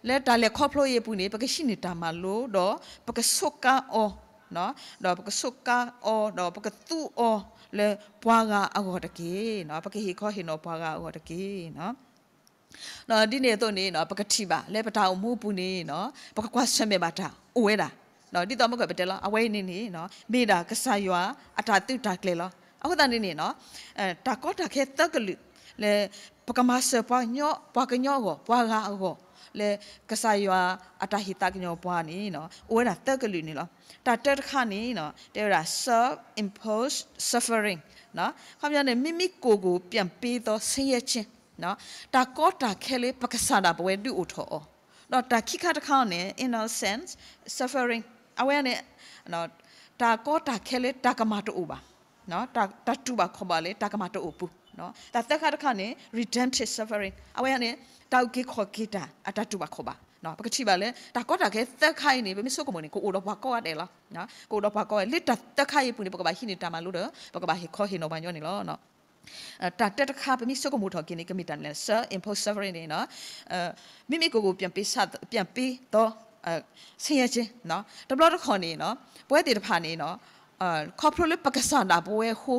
လၢတၢ်လဲၤခီဖျိအံၤအပူၤန့ၣ် ပကဟံးန့ၢ်တၢ်မၤလိဒီး ပကဆိးကါအီၤ ဒီးပကဆိးကါအီၤ ဒီးပကသူအီၤလၢပှၤဂၤအဂီၢ်တက့ၢ်. ပကဟ့ၣ်ခီဟ့ၣ်နီၤပှၤဂၤအဂီၢ်တက့ၢ်. ဒီးဒ်န့ၣ်အသိးန့ၣ် ပကထံၣ်ဘၣ်လၢပတၢ်အိၣ်မူအပူၤန့ၣ် ပကကွၢ်ဆၢၣ်မဲာ်ဘၣ်တၢ်အိၣ်ဝဲဒၣ်. ဒ်သိးမ့ၢ်ကပတဲလီၤ အဝဲအံၤန့ၣ်န့ၣ် မ့ၢ်ဒၣ်ကစၢ်ယွၤအတၢ်သုးတၢ်ကျဲၤလီၤ. အဃိသတးန့ၣ်န့ၣ် တၢ်ကီတၢ်ခဲသၢကလုာ် လၢပကမၤစၢၤပှၤကညီအဂီၢ် ပှၤဂၤအဂီၢ် လၢကစၢ်ယွၤအတၢ်ဟ့ၣ်သးကညီၤပှၤန့ၣ် အိၣ်ဝဲဒၣ်သၢကလုာ်န့ၣ်လီၤ. တၢ်တၢတခါန့ၣ် တဲဝဲဒၣ် self-imposed suffering ခီပညီန့ၣ် မိမိကိုယ်ကိုပြန်ပေးသောဆင်းရဲခြင်း တၢ်ကီတၢ်ခဲလၢပကစၢ်ဒၣ်ပဝဲဒုးအိၣ်ထီၣ်အီၤ, ဒီးတၢ်ခံခါတခါန့ၣ် innocent suffering အဝဲန့ၣ် တၢ်ကီတၢ်ခဲလၢတၢ်ကမၣ်တအိၣ်ဘၣ်, တၢ်တူၢ်ဘၣ်ခီၣ်ဘၣ်လၢတၢ်ကမၣ်တအိၣ်ပူၤ, တၢ်သၢခါတခါန့ၣ် redemptive suffering အဝဲန့ၣ် တၢ်အုၣ်က့ၤခီၣ်က့ၤတၢ်အတၢ်တူၢ်ဘၣ်ခီၣ်ဘၣ်, ပကထံၣ်ဘၣ်လၢ တၢ်ကီတၢ်ခဲသၢခါအံၤန့ၣ် ပမ့ၢ်ဆိကမိၣ်န့ၣ် ကအိၣ်ဒီးပှၤကိးဂၤဒဲးလီၤ. ကအိၣ်ဒီးပှၤကိးဂၤ လၢတၢ်သၢခါအံၤအပူၤန့ၣ် ပကဘၣ်ဟံးန့ၢ်တၢ်မၤလိဒီး ပကဘၣ်ဟ့ၣ်ခီဟ့ၣ်နီၤပှၤညီန့ၣ်လီၤ. တၢ်တၢတခါ ပမ့ၢ်ဆိကမိၣ်ထီၣ်က့ၤန့ၣ် ကမ့ၢ်တၢ်မနုၤလဲၣ်, self-imposed suffering န့ၣ် မိမိကိုယ်ကိုပြန်ပေးသော ဆင်းရဲခြင်း တဘျီတခီၣ်န့ၣ် ပဝဲသ့ၣ်တဖၣ်န့ၣ် ခီဖျိလၢပကစၢ်ဒၣ်ပဝဲအဃိ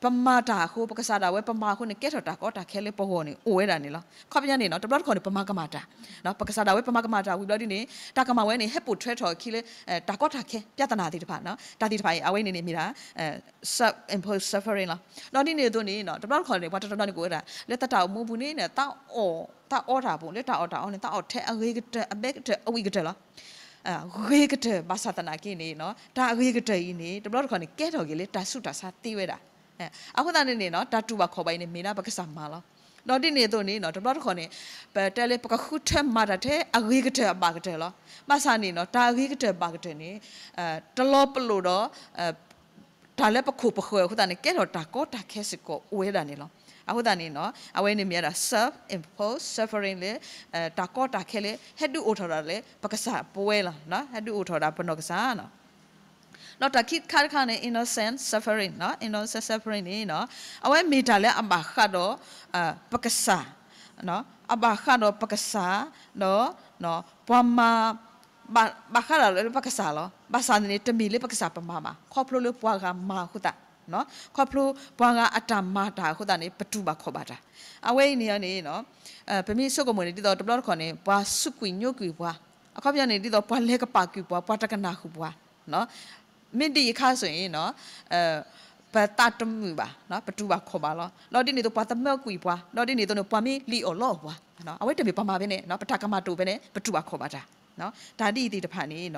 ပမၤတၢ်အဃိ ပကစၢ်ဒၣ်ဝဲပမၤအဃိန့ၣ် ကဲထီၣ်တၢ်ကီတၢ်ခဲလၢပဂီၢ်န့ၣ် အိၣ်ဝဲဒၣ်န့ၣ်လီၤ. ခီပညီန့ၣ် တဘျီတခီၣ်န့ၣ် ပမၤကမၣ်တၢ်, ပကစၢ်ဒၣ်ဝဲပမၤကမၣ်တၢ်ဝံၤဘျီဒ်န့ၣ် တၢ်ကမၣ်ဝဲန့ၣ် ဟဲပိာ်ထွဲထီၣ်အခံလၢ တၢ်ကီတၢ်ခဲ ပြဿနာ သ့ၣ်တဖၣ်, တၢ်သ့ၣ်တဖၣ်အံၤ အဝဲန့ၣ်န့ၣ်မ့ၢ်ဒၣ် self-imposed suffering လီၤ. ဒီးဒ်န့ၣ်အသိးန့ၣ် တဘျီတခီၣ်န့ၣ် ပှၤတနီၤနီၤန့ၣ်ကအိၣ်ဝဲဒၣ် လၢသးတၢ်အိၣ်မူအပူၤန့ၣ် သးအီၣ်တၢ်အပူၤ လၢတၢ်အီၣ်တၢ်အီန့ၣ် သးအီၣ်ထဲအဂ့ၤကတၢၢ် အဘဲကတၢၢ် အဝံၣ်ကတၢၢ်လီၤ. ဂ့ၤကတၢၢ် ဘၣ်ဆၣ်သနာ်က့န့ၣ် တၢ်အဂ့ၤကတၢၢ်အံၤန့ၣ် တဘျီတခီၣ်န့ၣ် ကဲထီၣ်က့ၤလၢတၢ်ဆူးတၢ်ဆါသ့ဝဲဒၣ်. အဃိသတးန့ၣ်န့ၣ် တၢ်တူၢ်ဘၣ်ခီၣ်ဘၣ်အံၤန့ၣ် မ့ၢ်ဒၣ်ပကစၢ်မၤလီၤ. ဒီးဒ်န့ၣ်အသိးန့ၣ် တဘျီတခီၣ်န့ၣ် ပတဲလၢပကဃုထၢမၤတၢ်ထဲအဂ့ၤကတၢၢ်အဘၣ်ကတၢၢ်လီၤ. ဘၣ်ဆၣ်န့ၣ် တၢ်အဂ့ၤကတၢၢ်ဘၣ်ကတၢၢ်န့ၣ် တလီၤပလိာ်ဒီး တၢ်လၢပခိၣ်ပဃၢၤအဃိသတးန့ၣ် ကဲထီၣ်တၢ်ကီတၢ်ခဲစ့ၢ်ကီးအိၣ်ဝဲဒၣ်န့ၣ်လီၤ. အဃိသတးန့ၣ် အဝဲန့ၣ်မ့ၢ်ဝဲဒၣ် self-imposed suffering လၢ တၢ်ကီတၢ်ခဲလၢ ဟဲဒုးအိၣ်ထီၣ်ဒၣ်လၢပကစၢ်ပဝဲလီၤ. ဟဲဒုးအိၣ်ထီၣ်ဒၣ်ပနီၢ်ကစၢ် ဒီးတၢ်ခံခါတခါန့ၣ် innocent suffering, innocent suffering န့ၣ် အဝဲမ့ၢ်တၢ်လၢအဘၣ်ဃးဒီး ပကစၢ်, အဘၣ်ဃးဒီးပကစၢ် ဒီး ပှၤမၤ ဘၣ်ဃးဒီးလၢပကစၢ်လီၤ. ဘၣ်ဆၣ်န့ၣ် တမ့ၢ်လၢပကစၢ်ပမၤဘၣ်, ခီဖျိလၢပှၤဂၤမၤအဃိသတး, ခီဖျိပှၤဂၤအတၢ်မၤတၢ်အဃိသတးန့ၣ် ပတူၢ်ဘၣ်ခီၣ်ဘၣ်တၢ်. အဝဲအံၤန့ၣ်န့ၣ် ပမ့ၢ်ဆိကမိၣ်န့ၣ် ဒ်သိးတဘျီတခီၣ်န့ၣ် ပှၤစူးကွံာ်ညိကွံာ်ပှၤ, အခီပညီန့ၣ် ဒ်သိးပှၤလဲၤကပာ်ကွံာ်ပှၤ, ပှၤတကနၣ်ဃုာ်ပှၤ မ့ၢ်ဒ်အံၤအခါစ့ၢ်န့ၣ် ပသးတမုာ်ဘၣ်, ပတူၢ်ဘၣ်ခီၣ်ဘၣ်လီၤ. ဒီးဒ်န့ၣ်အသိးပှၤသမၢကွံာ်ပှၤ, ဒီးဒ်န့ၣ်အသိးန့ၣ် ပှၤမ့ၢ်လံၣ်အီၣ်လီအီၣ်ပှၤ, အဝဲတမ့ၢ်ပှၤမၤဖဲန့ၣ် ပတၢ်ကမၣ်တအိၣ်ဖဲန့ၣ် ပတူၢ်ဘၣ်ခီၣ်ဘၣ်တၢ်. တၢ်ဒ်အံၤသ့ၣ်တဖၣ်န့ၣ်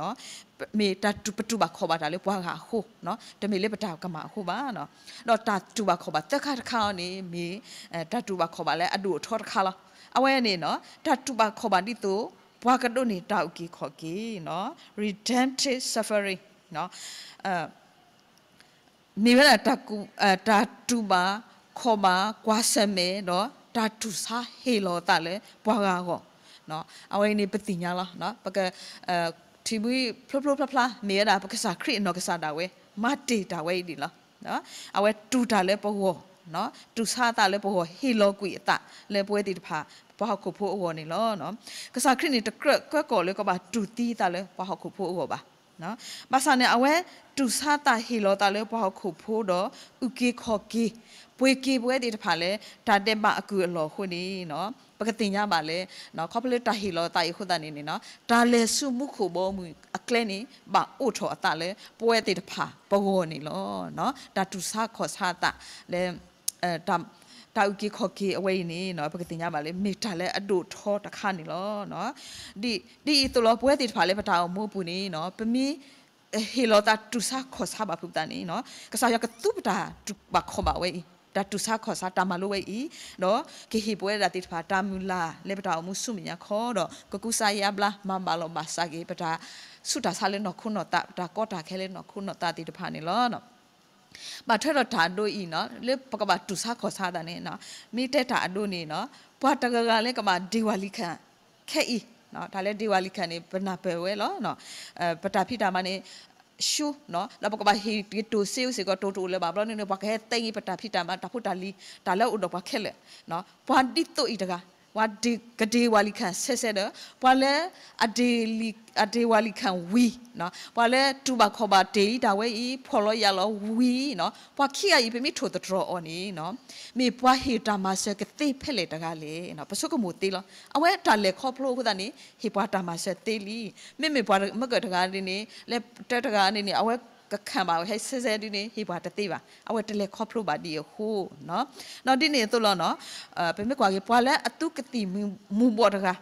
မ့ၢ်တၢ်ပတူၢ်ဘၣ်ခီၣ်ဘၣ်တၢ်လၢပှၤဂၤအဃိ, တမ့ၢ်လၢပတၢ်ကမၣ်အဃိဘၣ်. ဒီးတၢ်တူၢ်ဘၣ်ခီၣ်ဘၣ်သၢခါတခါအံၤန့ၣ် မ့ၢ်တၢ်တူၢ်ဘၣ်ခီၣ်ဘၣ်လၢအဒိၣ်အထီတခါလီၤ. အဝဲန့ၣ် တၢ်တူၢ်ဘၣ်ခီၣ်ဘၣ်ဒ်သိး ပှၤကဒိးန့ၢ်တၢ်အုၣ်က့ၤခီၣ်က့ၤ redemptive suffering မ့ၢ်ဝဲဒၣ် တၢ်တူၢ်ဘၣ်ခီၣ်ဘၣ် ကွၢ်ဆၢၣ်မဲာ် ဒီးတၢ်တူၢ်ဆါဟ့ၣ်လီၤသးလၢပှၤဂၤအဂီၢ်, အဝဲအံၤန့ၣ်ပသ့ၣ်ညါလီၤ. ပက ထံၣ်ဘၣ်ဖျိဖျိဖျါဖျါ မ့ၢ်ဝဲဒၣ်ပကစၢ်ခရံာ်အနီၢ်ကစၢ်ဒၣ်ဝဲ မၤတ့ၢ်တၢ်ဝဲအံၤန့ၣ်လီၤ. အဝဲတူၢ်တၢ်လၢပဂီၢ်, တူၢ်ဆါသးလၢပဂီၢ် ဟ့ၣ်လီၤကွံာ်အသးလၢပဝဲသ့ၣ်တဖၣ် ပှၤဟီၣ်ခိၣ်ဖိအဂီၢ်န့ၣ်လီၤ. ကစၢ်ခရံာ်န့ၣ် တကြၢးကၢကီၣ်လၢကဘၣ်တူၢ်သံအသးလၢပှၤဟီၣ်ခိၣ်ဖိအဂီၢ်ဘၣ်. ဘၣ်ဆၣ်န့ၣ် အဝဲတူၢ်ဆါသးဟ့ၣ်လီၤသးလၢပှၤဟီၣ်ခိၣ်ဖိဒီး အုၣ်က့ၤခီၣ်က့ၤ ပှ့ၤက့ၤပဝဲသ့ၣ်တဖၣ်လၢ တၢ်ဒဲးဘးအကုၢ်အလီၢ်အဃိန့ၣ် ပကသ့ၣ်ညါဘၣ်လၢ ခီဖျိလၢတၢ်ဟ့ၣ်လီၤသးအံၤအဃိသတးန့ၣ်န့ၣ် တၢ်လဲၤဆူမူခိၣ်ဘီမုၢ်အကျဲန့ၣ် ဘၣ်အိးထီၣ်အသးလၢပဝဲသ့ၣ်တဖၣ်ပဂီၢ်န့ၣ်လီၤ. တၢ်တူၢ်ဆါခီၣ်ဆါသးလၢ တၢ်အုၣ်က့ၤခီၣ်က့ၤအဝဲအံၤန့ၣ် ပကသ့ၣ်ညါဘၣ်လၢ မ့ၢ်တၢ်လၢအဒိၣ်ထီတခါန့ၣ်လီၤ. ဒ်အံၤအသိးလီၤ ပဝဲသ့ၣ်တဖၣ်လၢပတၢ်အိၣ်မူအပူၤန့ၣ် ပမ့ၢ် ဟ့ၣ်လီၤသးတူၢ်ဆါခီၣ်ဆါဘၣ်ဖုးသးန့ၣ် ကစၢ်ယွၤကသူပတၢ်တူၢ်ဘၣ်ခီၣ်ဘၣ်ဝဲအံၤ, တၢ်တူၢ်ဆါခီၣ်ဆါတၢ်မၤလိဝဲအံၤ, ဒီးကဟ့ၣ်ပဝဲဒၣ်သ့ၣ်တဖၣ်တၢ်မုၢ်လၢ်လၢပတၢ်အိၣ်မူဆူမဲာ်ညါခီဒီး ကကူစါယါဘျါ မၤဘၣ်လီၤဘၣ်စးက့ၤ ပတၢ်ဆူးတၢ်ဆါလၢနီၢ်ခိနီၢ်သး ပတၢ်ကီတၢ်ခဲလၢနီၢ်ခိနီၢ်သးသ့ၣ်တဖၣ်န့ၣ်လီၤ. ဘၣ်ထွဲဒီးတၢ်အဒိအံၤနီၤ လၢပကဘၣ်တူၢ်ဆါခီၣ်ဆါသးန့ၣ်, မ့ၢ်တဲတၢ်အဒိန့ၣ်နီၤ ပှၤတဂၤဂၤလၢကဘၣ်ဒ့ဝၤလံၤခၣ်ခဲအံၤ, တၢ်လၢဒ့ဝၤလံၤခၣ်န့ၣ် ပနၢ်ပၢၢ်ဝဲလီၤ. ပတၢ်ဖံးတၢ်မၤန့ၣ် ရှုံး, ဒီးပကဘၣ်ဟ့ၣ်က့ၤတိၢ်စ့အူစ့ၢ်ကီး တိၢ်တအိၣ်လၢၤဘၣ်ဘျီန့ၣ် ပှၤကဟဲသ့ဂ့ၤပတၢ်ဖံးတၢ်မၤ တၢ်ဖိတၢ်လံၤ တၢ်လၢအအိၣ်ဒီးပှၤခဲလၢာ်, ပှၤဒ်သိးအံၤတဂၤ ပှၤကဒ့ဝၤလံၤခၣ်ဆဲးဆဲးဒီး ပှၤလၢ အဒ့ဝၤလံၤခၣ်ဝံၤ, ပှၤလၢတူၢ်ဘၣ်ခီၣ်ဘၣ်တ့ၢ်အံၤ တၢ်ဝဲအံၤ ဖှီၣ်လီၤယာ်လီၤဝံၤနီၤ ပှၤခံဂၤအံၤ ပမ့ၢ်ထိၣ်သတြီၤအီၤန့ၣ်နီၤ မ့ၢ်ပှၤဟ့ၣ်တၢ်မၤစၢၤကသ့ဖဲလဲၣ်တဂၤလဲၣ်. ပဆိကမိၣ်သ့လီၤ. အဝဲတၢ်လဲၤခီဖျိအဃိသတးန့ၣ် ဟ့ၣ်ပှၤတၢ်မၤစၢၤသ့လံ. မ့မ့ၢ်ပှၤမ့ၢ်ကၢၢ်တဂၤဒ်န့ၣ် လၢတၢတဂၤန့ၣ်န့ၣ် အဝဲကခၣ်ဘၣ်ဝဲဟဲဆဲးဆဲးဒ်န့ၣ် ဟ့ၣ်ပှၤတသ့ဘၣ်. အဝဲတလဲၤခီဖျိဘၣ်ဒ်အဃိနီၤ. ဒီးဒ်န့ၣ်အသိးလီၤနီၤ ပမ့ၢ်ကွၢ်က့ၤ ပှၤလၢအသူကသံၣ်မူၤဘှီးတဂၤ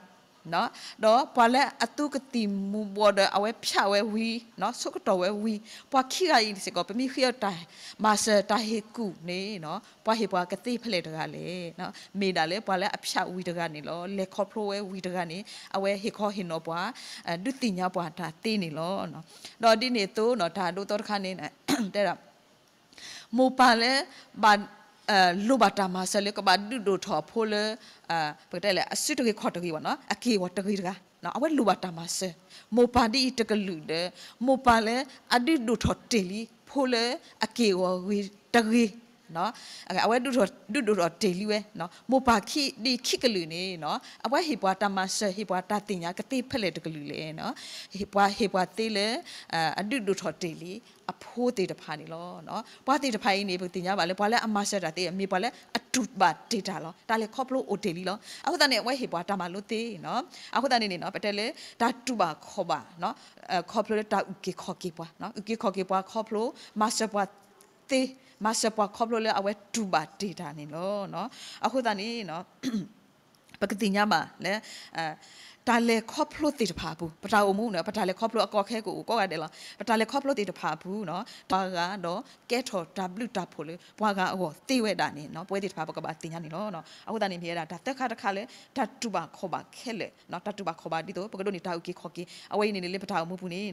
ဒီးပှၤလၢအသူကသံၣ်မူၤဘှီးဒီးအဝဲဖၠးဝဲဝံၤ ဆိကတီၢ်ဝဲဝံၤ ပှၤခံဂၤအံၤစ့ၢ်ကီး ပမ့ၢ်ဃ့အီၤတၢ်မၤစၢၤတၢ်ဟ့ၣ်ကူၣ်န့ၣ် ပှၤဟ့ၣ်ပှၤကသ့ဖဲလဲၣ်တဂၤလဲၣ်. မ့ၢ်ဒၣ်လၢပှၤလၢအဖၠးဝံၤတဂၤန့ၣ်လီၤ. လဲၤခီဖျိဝဲဝံၤတဂၤန့ၣ် အဝဲဟ့ၣ်ခီဟ့ၣ်နီၤပှၤ ဒုးသ့ၣ်ညါပှၤတၢ်သ့န့ၣ်လီၤ. ဒီးဒ်န့ၣ်အသိးနီၤ တၢ်ဒိသီတခါန့ၣ် တဲဒၣ် မိၢ်ပၢ်လၢ ဘၣ် လိၣ်ဘၣ်တၢ်မၤစၢၤလၢ ကဘၣ်ဒုးဒိၣ်ထီၣ်အဖိလၢ ပကတဲလၢ အစုတဂ့ၤခီၣ်တဂ့ၤဘၣ်နီၤ အက့ၢ်အဂီၤတဂ့ၤတဂၤ အဝဲလိၣ်ဘၣ်တၢ်မၤစၢၤ. မိၢ်ပၢ်ဒ်အံၤတကလုာ်ဒီး မိၢ်ပၢ်လၢအဒုးဒိၣ်ထီၣ်တ့ၢ်လံ ဖိလၢအက့ၢ်အဂီၤဂ့ၤတဂ့ၤ အဝဲဒုးဒိၣ်ထီၣ်တ့ၢ်လံဝဲ မိၢ်ပၢ်ဒ်အံၤခံကလုာ်န့ၣ် အဝဲဟ့ၣ်ပှၤတၢ်မၤစၢၤ ဟ့ၣ်ပှၤတၢ်သ့ၣ်ညါကသ့ဖဲလဲၣ်တကလုာ်လဲၣ်. ပှၤဟ့ၣ်ပှၤသ့လၢ အဒုးဒိၣ်ထီၣ်တ့ၢ်လံ အဖိသ့ၣ်တဖၣ်န့ၣ်လီၤ. ပှၤသ့ၣ်တဖၣ်အံၤန့ၣ် ပကသ့ၣ်ညါဘၣ်လၢ ပှၤလၢအမၤစၢၤတၢ်သ့ မ့ၢ်ပှၤလၢအတူၢ်ဘၣ်တ့ၢ်တၢ်လီၤ. တၢ်လဲၤခီဖျိအိၣ်တ့ၢ်လံလီၤ. အဃိသတးန့ၣ် အဝဲဟ့ၣ်ပှၤတၢ်မၤလိသ့နီၤ. အဃိသတးန့ၣ်န့ၣ်နီၤ ပတဲလၢ တၢ်တူၢ်ဘၣ်ခီၣ်ဘၣ် ခီဖျိလၢတၢ်အုၣ်က့ၤခီၣ်က့ၤပှၤ အုၣ်က့ၤခီၣ်က့ၤပှၤခီဖျိ မၤစၢၤပှၤသ့ မၤစၢၤပှၤခီဖျိလၢအဝဲတူၢ်ဘၣ်တ့ၢ်တၢ်န့ၣ်လီၤ. အဃိသတးန့ၣ် ပကသ့ၣ်ညါဘၣ်လၢ တၢ်လဲၤခီဖျိသ့ၣ်တဖၣ်အပူၤ ပတၢ်အိၣ်မူန့ၣ် ပတၢ်လဲၤခီဖျိအကီအခဲကအိၣ်ကိးဂၤဒဲးလီၤ. ပတၢ်လဲၤခီဖျိသ့ၣ်တဖၣ်အပူၤနီၤ တၢ်ဂၤဒီးကဲထီၣ်တၢ်ဘျုးတၢ်ဖှိၣ်လၢပှၤဂၤအဂီၢ်သ့ဝဲဒၣ်န့ၣ် ပဝဲသ့ၣ်တဖၣ်ပကဘၣ်သ့ၣ်ညါန့ၣ်လီၤ. အဃိသတးန့ၣ် မ့ၢ်ဝဲဒၣ်တၢ်သၢခါတခါလၢ တၢ်တူၢ်ဘၣ်ခီၣ်ဘၣ်ခဲလၢာ် တၢ်တူၢ်ဘၣ်ခီၣ်ဘၣ်ဒ်သိး ပကဒိးန့ၢ်တၢ်အုၣ်က့ၤခီၣ်က့ၤ အဝဲအံၤန့ၣ်န့ၣ် လၢပတၢ်အိၣ်မူပူၤန့ၣ်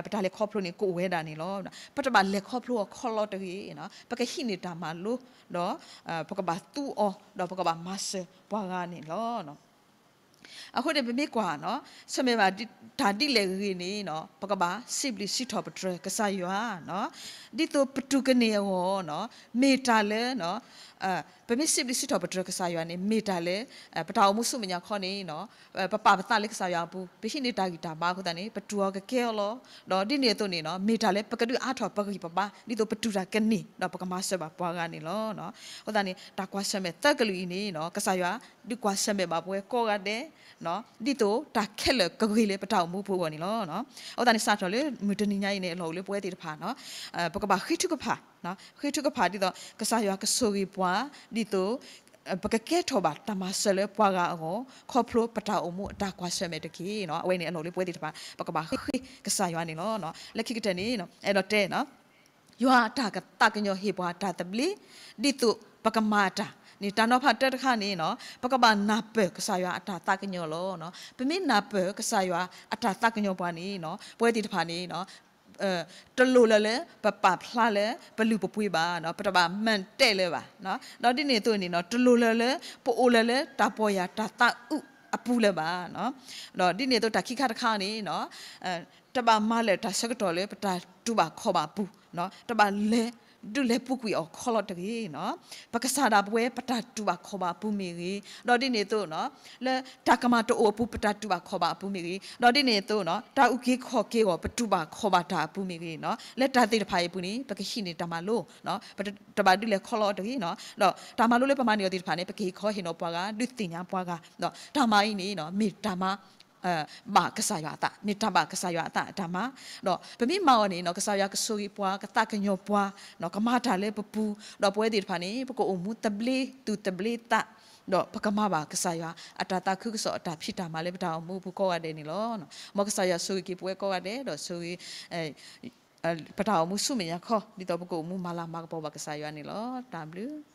ပတၢ်လဲၤခီဖျိန့ၣ် ကအိၣ်ဝဲဒၣ်န့ၣ်လီၤ. ပတဘၣ်လဲၤခီဖျိအီၤခီလီၤတဂ့ၤ, ပကဟံးန့ၢ်တၢ်မၤလိ ဒီး ပကဘၣ်သူအီၤ ဒီးပကဘၣ်မၤစၢၤပှၤဂၤန့ၣ်လီၤ. အဃိန့ၣ် ပမ့ၢ်ကွၢ် ဆၢၣ်မဲာ်ဘၣ်တၢ်ဒ်လဲၣ်ဂ့ၤန့ၣ် ပကဘၣ်စံးဘျုးစံးထီၣ်ပတြၢၤကစၢ်ယွၤ ဒ်သိးပတူၢ်ကန့ၢ်အဂီၢ် မ့ၢ်တၢ်လၢ ပမ့ၢ်စံးဘျုးစံးထီၣ်ပတြၢၤကစၢ်ယွၤန့ၣ် မ့ၢ်တၢ်လၢ ပတၢ်အိၣ်မူဆူမဲာ်ညါခီန့ၣ် ပပာ်ပသးလၢကစၢ်ယွၤအပူၤ ပဟံးန့ၢ်တၢ်ဂံၢ်တၢ်ဘါအဃိသတးန့ၣ် ပတူၢ်အီၤကကဲအီၤလီၤ. ဒီးဒ်န့ၣ်အသိးန့ၣ် မ့ၢ်တၢ်လၢပကဒုးအါထီၣ်ပဂံၢ်ပဘါ ဒ်သိးပတူၢ်တၢ်ကန့ၢ် ဒီးပကမၤစၢၤဘၣ်ပှၤဂၤန့ၣ်လီၤ. အဃိသတးန့ၣ် တၢ်ကွၢ်ဆၢၣ်မဲာ်သၢကလုာ်အံၤန့ၣ် ကစၢ်ယွၤဒုးကွၢ်ဆၢၣ်မဲာ်ဘၣ်ပဝဲကိးဂၤဒဲး ဒ်သိးတၢ်ခဲလၢာ်ကဂ့ၤလၢပတၢ်အိၣ်မူပူၤအဂီၢ်န့ၣ်လီၤ. အဃိသတးန့ၣ် စးထီၣ်လၢမုၢ်တနံၤညါအံၤန့ၣ် အလီၢ်အိၣ်လၢပဝဲသ့ၣ်တဖၣ် ပကဘၣ်ဃ့ထုကဖၣ် ဃ့ထုကဖၣ်ဒ်သိး ကစၢ်ယွၤကဆိၣ်ဂ့ၤပှၤ ဒ်သိး ပကကဲထီၣ်ဘၣ်တၢ်မၤစၢၤလၢပှၤဂၤအဂီၢ် ခီဖျိပတၢ်အိၣ်မူအတၢ်ကွၢ်ဆၢၣ်မဲာ်တက့ၢ်. အဝဲန့ၣ်အလီၢ်အိၣ်လၢပဝဲသ့ၣ်တဖၣ် ပကဘၣ်ဃ့ကစၢ်ယွၤန့ၣ်လီၤ. လၢခံကတၢၢ်န့ၣ် အဲၣ်ဒိးတဲ ယွၤအတၢ်သးကညီၤဟ့ၣ်ပှၤတၢ်သဘျ့ ဒ်သိးပကမၤတၢ်န့ၣ် တၢ်နီၤဖးတၢတခါန့ၣ် ပကဘၣ်နၢ်ပၢၢ်ကစၢ်ယွၤအတၢ်သးကညီၤလီၤ. ပမ့ၢ်နၢ်ပၢၢ်ကစၢ်ယွၤအတၢ်သးကညီၤပှၤန့ၣ် ပဝဲသ့ၣ်တဖၣ်န့ၣ် တလိၣ်လၢၤလၢပပာ်ဖျါလၢပလုၢ်ပပှ့ၤဘၣ်, ပတဘၣ်မၤတဲာ်လၢၤဘၣ်. ဒီးဒ်န့ၣ်အသိးန့ၣ် တလိၣ်လၢၤလၢ ပအိၣ်လၢၤလၢတၢ်ပီၢ်ယၢ်တၢ်သးအုးအပူၤလၢၤဘၣ်. ဒီးဒ်န့ၣ်အသိးတၢ်ခံခါတခါန့ၣ် တဘၣ်မၤလၢာ်တၢ်ဆၢကတီၢ်လၢပတၢ်တူၢ်ဘၣ်ခီၣ်ဘၣ်အပူၤ, တဘၣ်လဲၤဒုးလဲၤပူၤကွံာ်အီၤခီလီၤတဂ့ၤ. ပကစၢ်ဒၣ်ပဝဲပတၢ်တူၢ်ဘၣ်ခီၣ်ဘၣ်အပူၤမ့ၢ်ဂ့ၤ, ဒီးဒ်န့ၣ်အသိး လၢတၢ်ကမၣ်တအိၣ်အပူၤ ပတၢ်တူၢ်ဘၣ်ခီၣ်ဘၣ်အပူၤမ့ၢ်ဂ့ၤ, ဒီးဒ်န့ၣ်အသိး တၢ်အုၣ်က့ၤခီၣ်က့ၤအဂီၢ် ပတူၢ်ဘၣ်ခီၣ်ဘၣ်တၢ်အပူၤမ့ၢ်ဂ့ၤ, လၢတၢ်သ့ၣ်တဖၣ်အံၤအပူၤန့ၣ် ပကဟံးန့ၢ်တၢ်မၤလိ, ပတဘၣ်ဒုးလဲၤခီလီၤတဂ့ၤ, ဒီးတၢ်မၤလိလၢပမၤန့ၢ်အီၤသ့ၣ်တဖၣ်န့ၣ် ပကဟ့ၣ်ခီဟ့ၣ်နီၤပှၤဂၤ ဒုးသ့ၣ်ညါပှၤဂၤ, ဒီးတၢ်မၤအံၤန့ၣ် မ့ၢ်တၢ်မၤ ဘၣ်ကစၢ်ယွၤအသး, မ့ၢ်တၢ်ဘၣ်ကစၢ်ယွၤအသးအတၢ်မၤ, ဒီးပမ့ၢ်မၤအီၤန့ၣ် ကစၢ်ယွၤကဆိၣ်ဂ့ၤပှၤ ကသးကညီၤပှၤ, ကမၤတၢ်လၢပပူၤ, ဒီးပဝဲသ့ၣ်တဖၣ်န့ၣ် ပကအိၣ်မူသဘျ့သူၣ်သဘျ့သး, ဒီးပကမၤဘၣ်ကစၢ်ယွၤအတၢ်သးခုကစီၣ်အတၢ်ဖံးတၢ်မၤလၢပတၢ်အိၣ်မူအပူၤကိးဂၤဒဲးန့ၣ်လီၤ. မ်ကစၢ်ယွၤဆိၣ်ဂ့ၤက့ၤပဝဲကိးဂၤဒဲး ဒီးဆိၣ်ဂ့ၤ ပတၢ်အိၣ်မူဆူမဲာ်ညါခီ ဒ်သိးပကအိၣ်မူမၤလၤမၤကပီၤဘၣ်ကစၢ်ယွၤန့ၣ်လီၤ. တၢ်ဘျုး